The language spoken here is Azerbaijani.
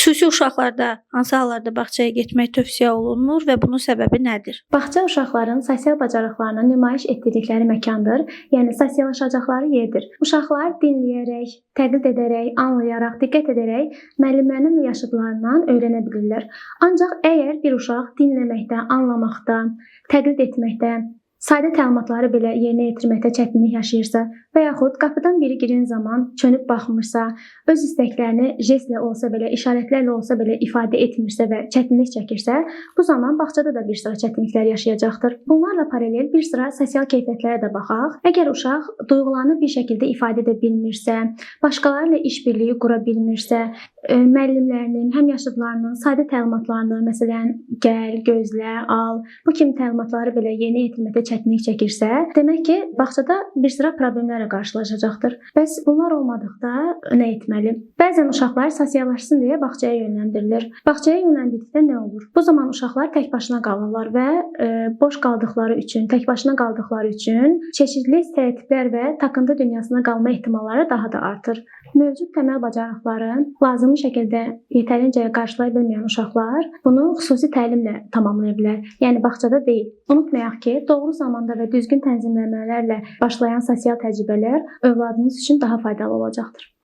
Xüsusi uşaqlarda hansı hallarda bağçaya getmək tövsiyə olunmur və bunun səbəbi nədir? Bağça uşaqların sosial bacarıqlarını nümayiş etdirdikləri məkandır, yəni sosiallaşacaqları yerdir. Uşaqlar dinləyərək, təqlid edərək, anlayaraq, diqqət edərək müəllimlərinin və yaşıdlarından öyrənə bilirlər. Ancaq əgər bir uşaq dinləməkdə, anlamaqda, təqlid etməkdə, sadə təlimatları belə yerinə yetirməkdə çətinlik yaşayırsa və yaxud qapıdan biri girən zaman çönüb baxmırsa, öz istəklərini jestlə olsa belə, işarətlərlə olsa belə ifadə etmirsə və çətinlik çəkirsə, bu zaman bağçada da bir sıra çətinliklər yaşayacaqdır. Bunlarla paralel bir sıra sosial keyfiyyətlərə də baxaq. Əgər uşaq duyğularını bir şəkildə ifadə edə bilmirsə, başqaları ilə işbirliyi qura bilmirsə, müəllimlərinin, həmyaşıdlarının sadə təlimatlarını, məsələn, gəl, gözlə, al, bu kimi təlimatları belə yerinə yetirməkdə çətinlik çəkirsə, demək ki, bağçada bir sıra problemlərlə qarşılaşacaqdır. Bəs bunlar olmadıqda nə etməli? Bəzən uşaqlar sosiallaşsın deyə bağçaya yönləndirilir. Bağçaya yönləndirdikdə nə olur? Bu zaman uşaqlar tək başına qalırlar və boş qaldıqları üçün, tək başına qaldıqları üçün çeşidli stereotiplər və takıntı dünyasına qalma ehtimalları daha da artır. Mövcud təməl bacarıqları lazımi şəkildə yetərincə qarşılaya bilməyən uşaqlar bunu xüsusi təlimlə tamamlaya bilər. Yəni bağçada deyil. Unutmayaq ki, doğru zamanda və düzgün tənzimləmələrlə başlayan sosial təcrübələr övladınız üçün daha faydalı olacaqdır.